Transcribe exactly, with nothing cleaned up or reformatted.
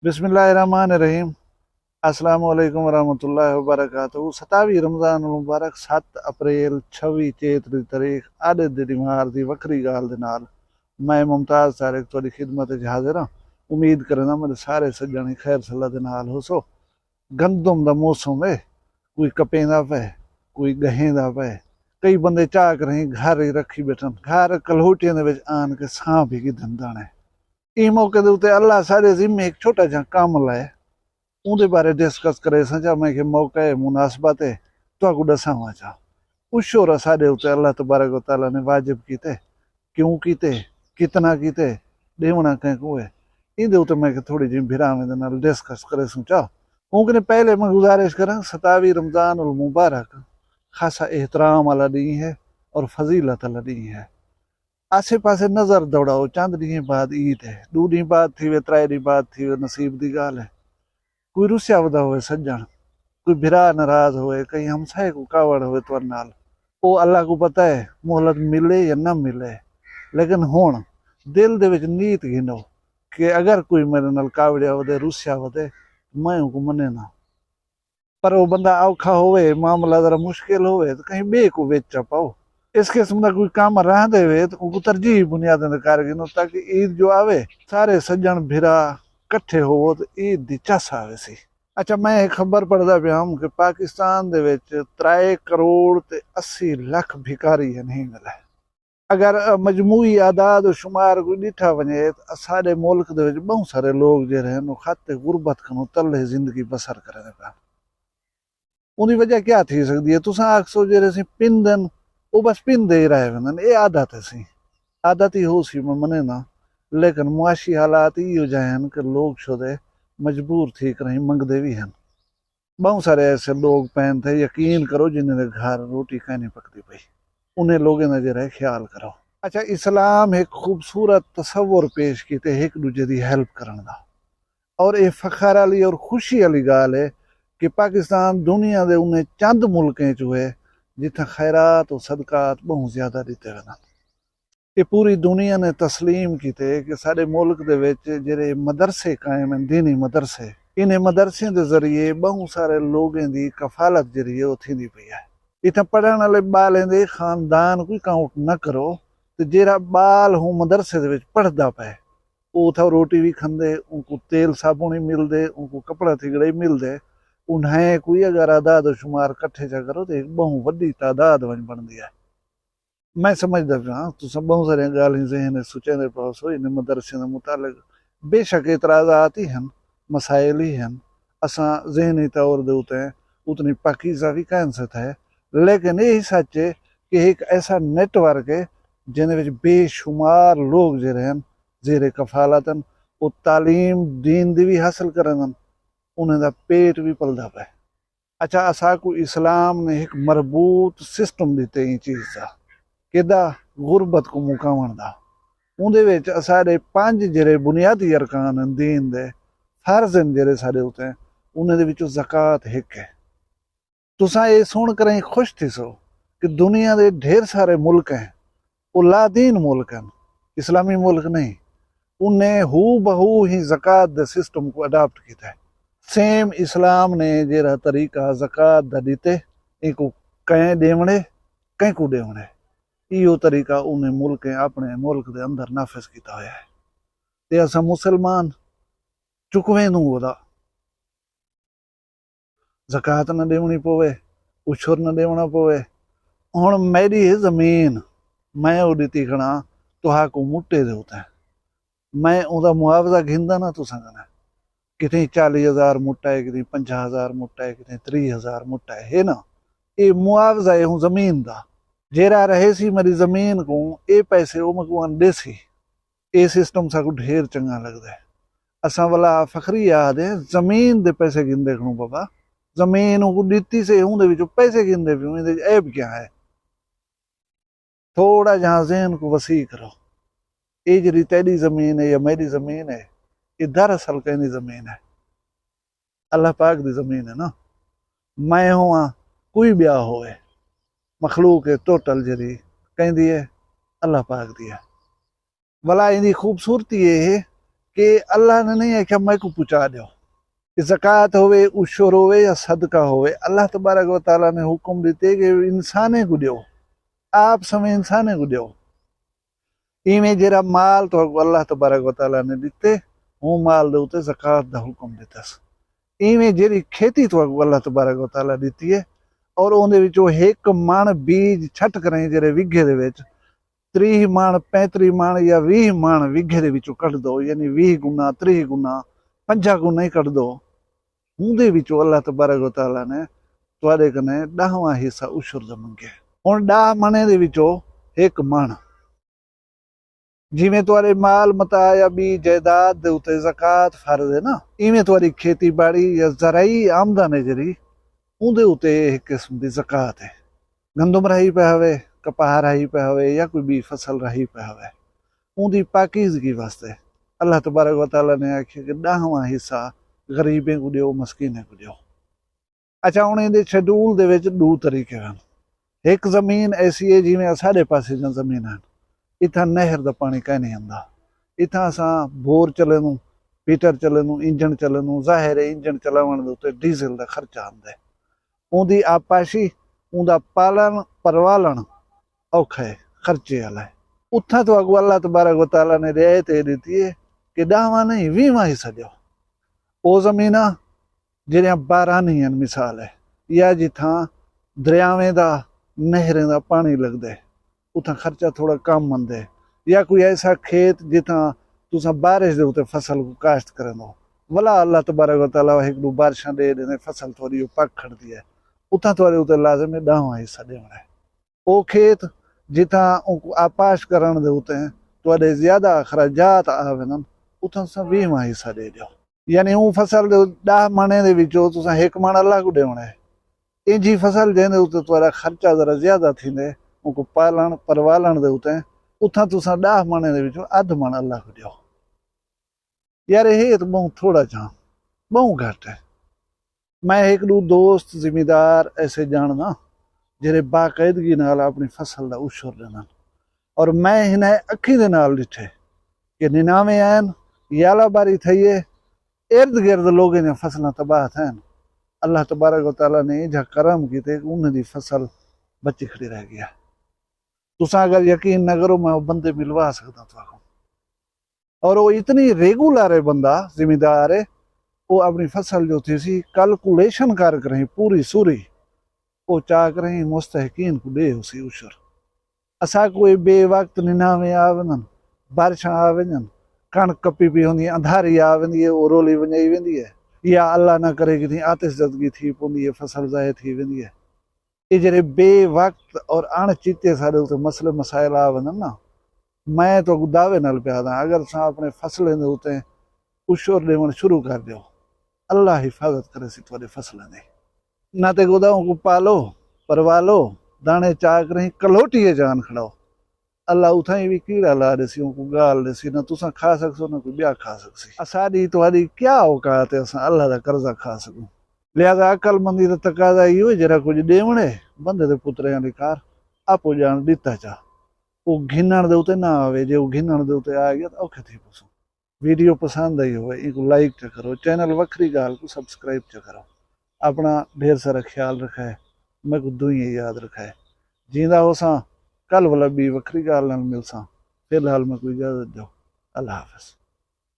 بسم اللہ الرحمن الرحیم۔ السلام علیکم ورحمۃ اللہ وبرکاتہ۔ ستاوی رمضان المبارک، ست اپریل، چھوی چیت دی تاریخ، آݙے دی ݙیوار دی وکھری ڳالھ دے نال میں ممتاز طارق تہاݙی خدمت اچ حاضر ہاں۔ امید کرینداں میݙے سارے سڄݨ خیر صلاح دے نال ہوسو۔ گندم دا موسم ہے، کوئی کپیندا پئے، کوئی ڳہیندا پئے۔ کئی بندے چا کریں گھر ہی رکھی ٻیٹھن، گھر کلہوٹیاں دے وچ آن کے سانپ ہی گھدن داݨے۔ ایں موقع دے اتے اللہ ساݙے ذمے ہک چھوٹا جہاں کم لائے، اوندے بارے ڈسکس کریساں چا۔ میں کہ موقع ہے، مناسبت ہے، تہاکوں ݙساواں چا۔ او شور اساݙے اتے اللہ تبارک و تعالیٰ نے واجب کیتے، کیوں کیتے، کتنا کیتے، ݙیوݨا کہیں کوں ہے، ایندے اتے میں کہ تھوڑی جی بھراویں دے نال ڈسکس کریسوں چا۔ اوں کنے پہلے میں گزارش کراں، ستاوی رمضان المبارک خاصا احترام والا ݙینہہ ہے اور فضیلت والا ݙینہہ ہے۔ آسے پاسے نظر دوڑاؤ، چند ݙینہہ بعد عید ہے، ݙو ݙینہہ بعد تھیوے، ترائے ݙینہہ بعد تھیوے، نصیب دی ڳالھ ہے۔ کوئی رسیا ودا ہوئے سڄݨ، کوئی بھرا ناراض ہوئے، کہیں ہمسائے کوں کاوڑ ہوئے تہاݙے نال، او اللہ کوں پتہ ہے مہلت ملے یا نہ ملے، لیکن ہݨ دل دے وچ نیت گھنو کہ اگر کوئی میݙے نال کاوڑیا ودے، رسیا ودے، میں اونکوں منینداں۔ پر او بندہ اوکھا ہووے، معاملہ ذرا مشکل ہووے، تاں کہیں ٻئے کوں وچ چا پاؤ۔ اس قسم دا کوئی کم رہندے ہوئے تاں اونکوں ترجیحی بنیاداں تے کر گھنو، تاکہ عید جو آوے، سارے سڄݨ بھرا کٹھے ہووو تاں عید دی چس آویسی۔ اچھا، میں ہک خبر پڑھدا پیا ہم کہ پاکستان دے وچ ترائے کروڑ تے اسی لکھ بھکاری ہن ہی ویلے۔ اگر مجموعی اعداد و شمار کوں ݙٹھا ونڄے تاں اساݙے ملک دے وچ ٻہوں سارے لوک جیڑھے ہن، او خط غربت کنوں تلے زندگی بسر کریندے پئے ہن۔ اوندی وجہ کیا تھی سڳدی ہے؟ تساں آکھسو جیڑھے سئیں پیندن، او بس پیندے ہی رہ ویندن، اے عادت ہے سئیں۔ عادت ہی ہوسی، میں منینداں، لیکن معاشی حالات ایہو جہے ہن کہ لوک شدے مجبور تھی کرہیں منگدے وی ہن۔ ٻہوں سارے ایسے لوک پئن تھے، یقین کرو، جنہیں دے گھر روٹی کائنی پکدی پئی۔ انہیں لوگیں دا ذرا خیال کرو۔ اچھا، اسلام ہک خوبصورت تصور پیش کیتے ہک ݙوجھے دی ہیلپ کرݨ دا، اور اے فخر والی اور خوشی والی ڳالھ ہے کہ پاکستان دنیا دے انہیں چند ملکیں چوں ہے جتھاں خیرات و صدقات ٻہوں زیادہ ݙتے ویندن۔ اے پوری دنیا نے تسلیم کیتے کہ ساݙے ملک دے وچ جیڑھے مدرسے قائم ہن، دینی مدرسے، انہیں مدرسیں دے ذریعے ٻہوں سارے لوگیں دی کفالت جیڑھی ہے، او تھیندی پئی ہے۔ اتھاں پڑھݨ والے ٻالیں دے خاندان کوں کاؤنٹ نہ کرو، تے جیڑھا ٻال ہوں مدرسے دے وچ پڑھدا پئے، او اتھاں روٹی وی کھاندے، اونکوں تیل صابݨ ہی ملدے، اونکوں کپڑا تھگڑا ہی ملدے۔ انہیں کوئی اگر اعداد و شمار کٹھے چا کرو، تے ہک ٻہوں وݙی تعداد ونڄ بݨدی ہے۔ میں سمجھدا پیاں، تساں ٻہوں ساریاں ڳالھیں ذہن اچ سوچیندے پئے ہوسو، انہیں مدرسیاں دے متعلق بے شک اعتراضات ہی ہن، مسائل ہی ہن۔ اساں ذہنی طور دے اتے اتنی پاکیزہ وی کائنی سئے، لیکن ایہی سچ ہے کہ ہک ایسا نیٹ ورک ہے جیندے وچ بے شمار لوک جیڑھے ہن، زیر کفالت ہن، او تعلیم دین دی وی حاصل کریندن، انہیں دا پیٹ وی پلدا پئے۔ اچھا، اساکوں اسلام نے ہک مربوط سسٹم ݙتے ایں چیز دا، کیݙا؟ غربت کوں مکاوݨ دا۔ اوندے وچ اساݙے پنج جیڑھے بنیادی ارکان ہن دین دے، فرض ہن جیڑھے ساݙے اتے، انہیں دے وچوں زکوٰۃ ہک ہے۔ تساں اے سݨ کریں خوش تھیسو کہ دنیا دے ڈھیر سارے ملک ہیں، او لا دین ملک ہن، اسلامی ملک نہیں۔ انہیں ہو بہو ہی زکوٰۃ دے سسٹم کوں اڈاپٹ کیتا ہے۔ سیم اسلام نے جیڑھا طریقہ زکوٰۃ دا ݙتے، اینکوں کئیں ݙیوݨے، کئیں کوں ݙیوݨے، ایہو طریقہ انہیں ملکیں اپݨے ملک دے اندر نافذ کیتا ہویا ہے۔ تے اساں مسلمان چکویں دوں ودا زکوٰۃ نہ ݙیوݨی پووے، عشر نہ ݙیوݨا پووے۔ ہݨ میݙی ہے زمین، میں او ݙتی کھڑاں تہاکوں مٹے دے اتے۔ میں اوندا معاوضہ گھنداں نہ تساں کنے۔ کتھیں چالیہہ ہزار مٹا ہے، کتھیں پنجاہ ہزار مٹا ہے، کتھیں تریہہ ہزار مٹا ہے، ہے نا؟ اے معاوضہ ہے ہوں زمین دا۔ جیڑھا رہیسی میݙی زمین کوں، اے پیسے او میکوں آن ݙیسی۔ اے سسٹم ساکوں ڈھیر چنگا لڳدا ہے۔ اساں ولا فخری آہدے ہیں، زمین دے پیسے گھندے کھڑوں بابا، زمین اونکوں ݙتی سے، اوندے وچوں پیسے گھندے پیوں، ایندے وچ عیب کیا ہے؟ تھوڑا جہاں ذہن کوں وسیع کرو۔ اے جیڑھی تیݙی زمین ہے یا میݙی زمین ہے، اے دراصل کیندی زمین ہے؟ اللہ پاک دی زمین ہے نا۔ میں ہوواں، کوئی ٻیا ہووے، مخلوق ہے ٹوٹل جیڑھی، کیندی ہے؟ اللہ پاک دی ہے۔ ولا ایندی خوبصورتی اے ہے یہ اللہ نے نہیں آکھیا میکوں پہنچا ݙیو۔ یہ زکوٰۃ ہووے، عشر ہووے یا صدقہ ہووے، اللہ تبارک و تعالیٰ نے حکم ݙتے کہ انسانیں کوں ݙیو، آپ سویں انسانیں کوں ݙیو۔ ایویں جیڑھا مال تہاکوں اللہ تبارک و تعالیٰ نے ݙتے، اوں مال دے اتے زکوٰۃ دا حکم ݙتس۔ ایویں جیڑھی کھیتی تہاکوں اللہ تبارک و تعالیٰ ݙتی ہے، اور اوندے وچوں ہک مݨ بیج چھٹ کریں جیڑھے وگھے دے وچ تریہہ مݨ، پینتریہہ مݨ یا ویہہ مݨ وگھے دے وچوں کڈھ دو، یعنی ویہہ گنا، تریہہ گنا، پنجاہ گنا ہی کڈھ دو۔ اوندے وچوں اللہ تبارک و تعالیٰ نے تہاݙے کنے ݙاہواں حصہ عشر دا منگے۔ ہݨ ݙاہ مݨیں دے وچوں ہک مݨ، جیویں تہاݙے مال متاع یا ٻی جائیداد دے اتے زکوٰۃ فرض ہے نا، ایویں تہاݙی کھیتی باڑی یا زرعی آمدن ہے جیڑھی، اوندے اتے ہک قسم دی زکوٰۃ ہے۔ گندم راہی پیا ہووے، کپاہ راہی پیا ہووے یا کوئی ٻی فصل راہی پیا ہووے، اوندی پاکیزگی واسطے اللہ تبارک و تعالیٰ نے آکھیا کہ ݙاہواں حصہ غریبیں کوں ݙیو، مسکینیں کوں ݙیو۔ اچھا، ہݨ ایندے شیڈول دے وچ ݙو طریقے ہن۔ ہک زمین ایسی ہے جیویں اساݙے پاسے دیاں زمیناں ہن، اتھاں نہر دا پاݨی کائنی آندا، اتھاں اساں بور چلیندوں، پیٹر چلیندوں، انجن چلیندوں، ظاہر ہے انجن چلاوݨ دے اتے ڈیزل دا خرچہ آندا ہے۔ اوندی آبپاشی، اوندا پالݨ پروالݨ اوکھا ہے، خرچے والا ہے۔ اتھاں تہاکوں اللہ تبارک و تعالیٰ نے رعایت اے ݙتی ہے کہ ݙاہواں نہیں، ویہواں حصہ ݙیو۔ او زمیناں جیڑھیاں بارانی ہن، مثال ہے، یا جتھاں دریاویں دا، نہریں دا پاݨی لڳدے، اتھاں خرچہ تھوڑا کم مندے، یا کوئی ایسا کھیت جتھاں تساں بارش دے اتے فصل کوں کاشت کریندو، ولا اللہ تبارک و تعالیٰ ہک ݙو بارشاں ݙے ݙیندے، فصل تھوڑی او پک کھڑدی ہے، اتھاں تہاݙے اتے لازم ہے ݙاہواں حصہ ݙیوݨا ہے۔ او کھیت جتھاں اونکوں آبپاش کرݨ دے اتے تہاݙے زیادہ اخراجات آ ویندن، اتھاں تساں ویہواں حصہ ݙے ݙیو۔ یعنی اوں فصل دے ݙاہ مݨیں دے وچوں تساں ہک مݨ اللہ کوں ݙیوݨا ہے۔ اینجھی فصل جیندے اتے تہاݙا خرچہ ذرا زیادہ تھیندے، اونکوں پالݨ پروالݨ دے اتے، اتھاں تساں ݙاہ مݨیں دے وچوں ادھ مݨ اللہ کوں ݙیو۔ یار، اے تاں ٻہوں تھوڑا جاں، ٻہوں گھٹ ہے۔ میں ہک ݙو دوست زمیندار ایسے ڄاݨداں جیڑھے باقاعدگی نال اپݨی فصل دا عشر ݙیندن، اور میں انہیں اکھیں دے نال ݙٹھے کہ نناویں آئن، یالا باری تھئی ہے، ارد گرد لوگیں دیاں فصلاں تباہ تھین۔ اللہ تبارک و تعالیٰ نے ایجھا کرم کیتے کہ انہیں دی فصل بچی کھڑی رہ ڳئی ہے۔ تساں اگر یقین نہ کرو، میں او بندے ملوا سڳداں تہاکوں۔ اور او اتنی ریگولر ہے بندہ، زمیندار ہے، او اپݨی فصل جو تھیسی، کیلکولیشن کر کریں پوری سوری، او چا کریں مستحقین کوں ݙے ہوسی عشر۔ اساکوں اے بے وقت نناویں آ ویندن، بارشاں آ ویندن، کݨک کپی پئی ہوندی ہے، اندھاری آ ویندی ہے، او رولی ونڄائی ویندی ہے، یا اللہ نہ کرے کتھیں آتش زدگی تھی پوندی ہے، فصل ضائع تھی ویندی ہے۔ اے جیڑھے بے وقت اور اݨ چتے ساݙے اتے مسئلے مسائل آ ویندن نا، میں تہاکوں دعوے نال پیا آہداں، اگر تساں اپݨے فصلیں دے اتے عشر ݙیوݨ شروع کر ݙیو، اللہ حفاظت کریسی تہاݙے فصلیں دی۔ نہ تے گودا اونکوں پالو، پروالو، داݨے چا کریں کلوٹی اچ آن کھڑاؤ، اللہ اتھائیں وی کیڑا لا ݙیسی، اونکوں ڳال ݙیسی، نہ تساں کھا سڳسو، نہ کوئی ٻیا کھا سڳسی۔ اساݙی تہاݙی کیا اوقات ہے، اساں اللہ دا قرضہ کھا سڳوں؟ لہذا عقل مندی دا تقاضا ایہو ہے، جیڑھا کجھ ݙیوݨ ہے، بندے دے پتریاں دی کار، آپو ڄاݨ ݙتا چا۔ او گھنݨ دے اتے نہ آوے، جے او گھنݨ دے اتے آ ڳیا تاں اوکھے تھی پوسوں۔ ویڈیو پسند آئی ہووے، اینکوں لائک چا کرو، چینل وکھری ڳالھ کوں سبسکرائب چا کرو۔ اپݨا ڈھیر سارا خیال رکھائے، میکوں دعائیں یاد رکھائے۔ جیندا ہوساں، کل ولا ٻی وکھری ڳالھ نال ملساں۔ فی الحال میکوں اجازت ݙیو۔ اللہ حافظ۔